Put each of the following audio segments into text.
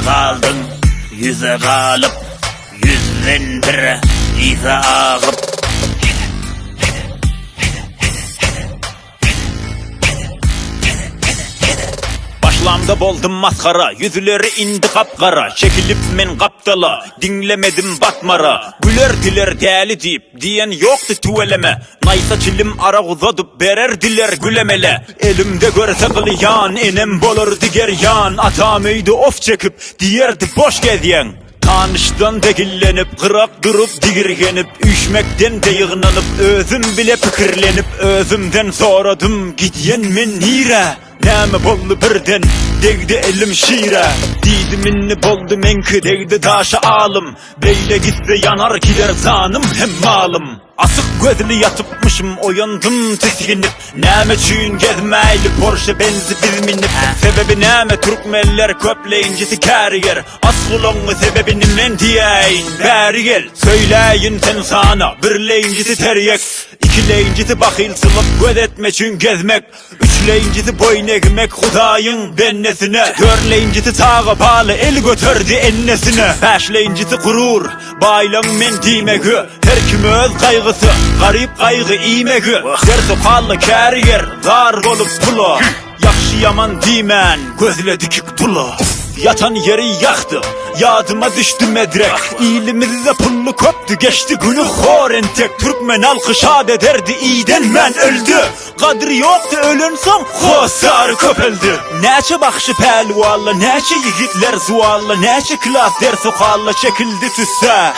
galdyň ýüze galyp, Ýüzden bir yza agyp. Başlamda boldum masgara, Ýüzleri indi gap-gara, Çekilip men gapdala, Diňlemedim batmara. Gülerdiler däli diýip, Diýen ýokdy tüweleme. Naýsa çilim arak uzadyp bererdiler gülemele. Elimde görse gylýan, Enem bolardy gerýan, Atam öýde of çekip, Diýerdi boş gezýäň. Tanyşdan-da gillenip, Gyrak durup digirgenip, Üýşmekden-de ýygnanyp, Özüm bile pikirlenip, Özümden soradym, Gidýän men nirä? Näme boldy birden, Degdi elim şire? Diýdim indi boldy meňki, Degdi daşa alym. Beýle gitse ýanar gider janym hem malym. Asyk gözli ýatypmyşym oýandym tisginip Näme üçin gezmäýli Porsche Benzi biz minip Sebebi näme türkmenler köpleýinjisi käriger Aç gulagyňy sebebini men diýäýin Bäri gel söýläýin sen sana Birleýinjisi terýek Ikileýinjisi bahylçylyk göz etme üçin gezmek Üçleýinjisi boýun egmek Hudaýyň bendesine, Dörleýinjisi çaga bala el göterdi ennesine, Bäşleýinjisi gurur, baýlaň men diýmegi, Her kim öz gaýgysy, garyp gaýgy iýmegi, Dersokally käriger, zar bolup pula, Ýagşy-ýaman diýmän, gözle dikik dula. Ýatan ýeri ýakdy, ýadyma düşdi medrek, Ilimizde pully köpdi, geçdi güni hor entek, Türkmen halky şat ederdi, idenmän öldi. Gadry ýokdy ölensoň hossary köpeldi. Näçe bagşy pälwalla näçe ýigitler zuwalla näçe klas dersokalla çekildi tüssä.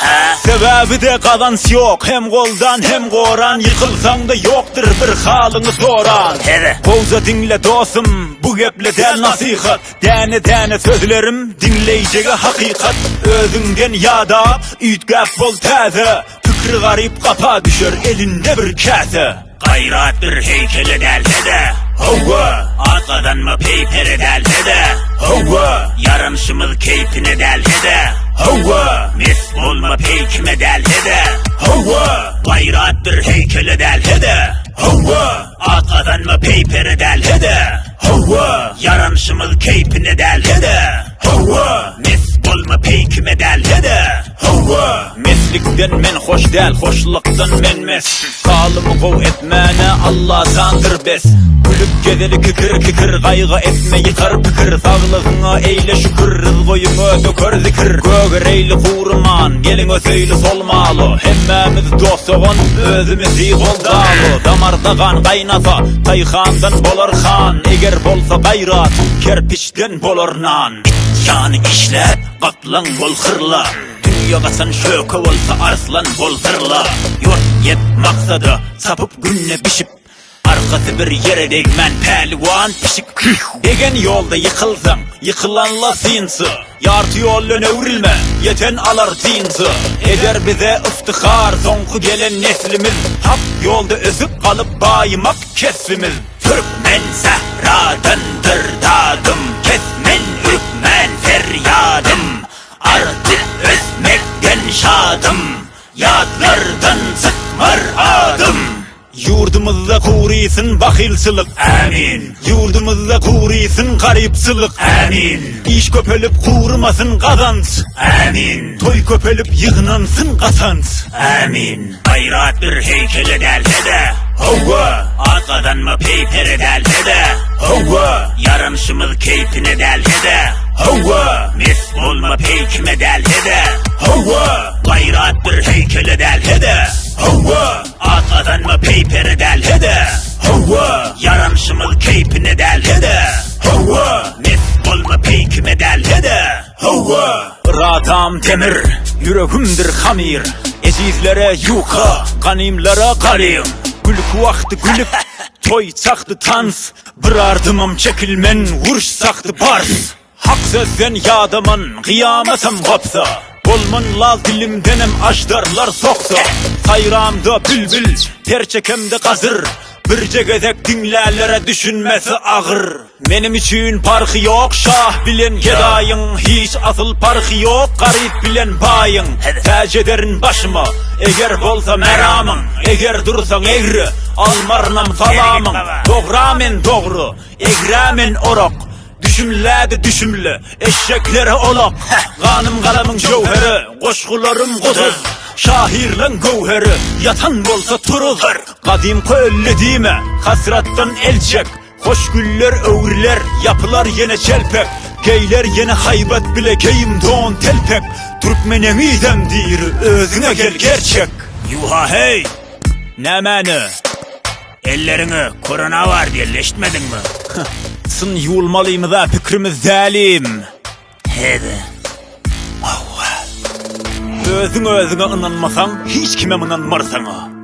Sebäbi-de gazanç ýok hem goldan hem goran ýykylsaňda ýokdyr bir halyňy soran. Gowja diňle dosum bu geple däl nasihat däne däne sözlerim diňleýjege hakykat özüňden ýadap üýtgäp bol täze pikri garyp gapa düşer elinde bir käse. Gaýrat bir heýkele dälse-de, Hawa! At gazanma peýpere dälse-de, Hawa! Ýaramşymyz keýpine dälse-de, Hawa! Mes bolma peýkime dälse-de, Hawa! Gaýrat bir heýkele dälse-de, Hawa! At gazanma peýpere dälse-de, Hawa! Ýaramşymyz keýpine dälse-de, Hawa! Mes bolma peýkime dälse-de, Hawa! Meslikden men hoş däl, hoşlukdan men mes. Halymy gowy etmäne Allajandyr bes. Gülüp gezeli kikir-kikir, gaýgy etme ýykar pikir. Saglygyňa eýle şükür, ryzgoýuňa döker zikir. Gögereýli guryman, geliň öseýli solmaly. Hemmämiz dost-dogan, özümizi goldaly. Damarda gan gaýnasa, taýhandan bolar han. Eger bolsa gaýrat, kerpiçden bolar nan. It ýany işläp, gaplaň bol hyrla. Düýe gaçan şöke bolsa arslan bol zyrla. Ýort ýet maksada, çapyp günde bişip. Arkasy bir ýere degmän päliwan pişik. Degen ýolda ýykylsaň, ýykylanla synçy. Ýarty ýoldan öwrülme, ýeten alar dynjy. Eder bize yftihar soňky gelen neslimiz. Hak ýolda ösüp galyp baýymak kesbimiz. Türkmen sähradandyr dadym, Kesmen ürkmän ferýadym. Artyp ösmekden şadym, Ýatlardan çykmar adym. Ýurdumyzda gurysyn bahylçylyk. Ämin. Ýurdumyzda gurysyn garypçylyk. Ämin. Iş köpelip gurymasyn gazanç. Ämin. Toý köpelip ýygnansyn gatanç. Ämin. Gaýrat bir heýkele dälse-de. Hawa. At gazanma peýpere dälse-de. Hawa. Ýaramşymyz keýpine dälse-de. Hawa. Mes bolma peýkime dälse-de. Hawa. Gaýrat bir heýkele dälse-de. Hawa. At gazanma peýpere dälse-de. Hawa. Ýaramşymyz keýpine dälse-de. Hawa. Mes bolma peýkime dälse-de. Hawa! Yradam demir, ýüregimdir hamyr, Ejizlere ýuka, ganymlara galyň. Gülki wagty gülüp, toý çakdy tans, Bir ardymam çekilmen, uruş sakdy bars. Hak sözden ýadaman, gyýamatam gopsa, Bolman lal dilimdenem aždarlar soksa. Saýramda bilbil, per çekemde gazyr, Birje gezek diňlälere düşünmesi agyr. Menim üçin parhy ýok şah bilen gedaýyň Hiç asyl parhy ýok garyp bilen baýyň Täç ederin başyma eger bolsa meramyň Eger dursaň egri almarynam salamyň Dogra men dogry, egrä men orak. Düşümlä-de düşümli, eşeklere olak. Ganym galamyň jöwheri, goşgularym guduz. Şahyrlaň göwheri, ýatan bolsa turuz. Gadymky öldi diýme, hasratdan el çek. Hoş güller öwrüler, ýapylar ýene çelpek. Geýler ýene haýbat bile geýim don telpek. Türkmen eňizem diri, özüňe gel gerçek. Ýuha heý! Nämäni? Elleriňe korona bar diýenini eşitmediňmi? Syn ýuwulmalymyza pikrimiz dälim. Hede. Hawa. Özüň özüňe ynanmasaň, hiç kimem ynanmarsaňa.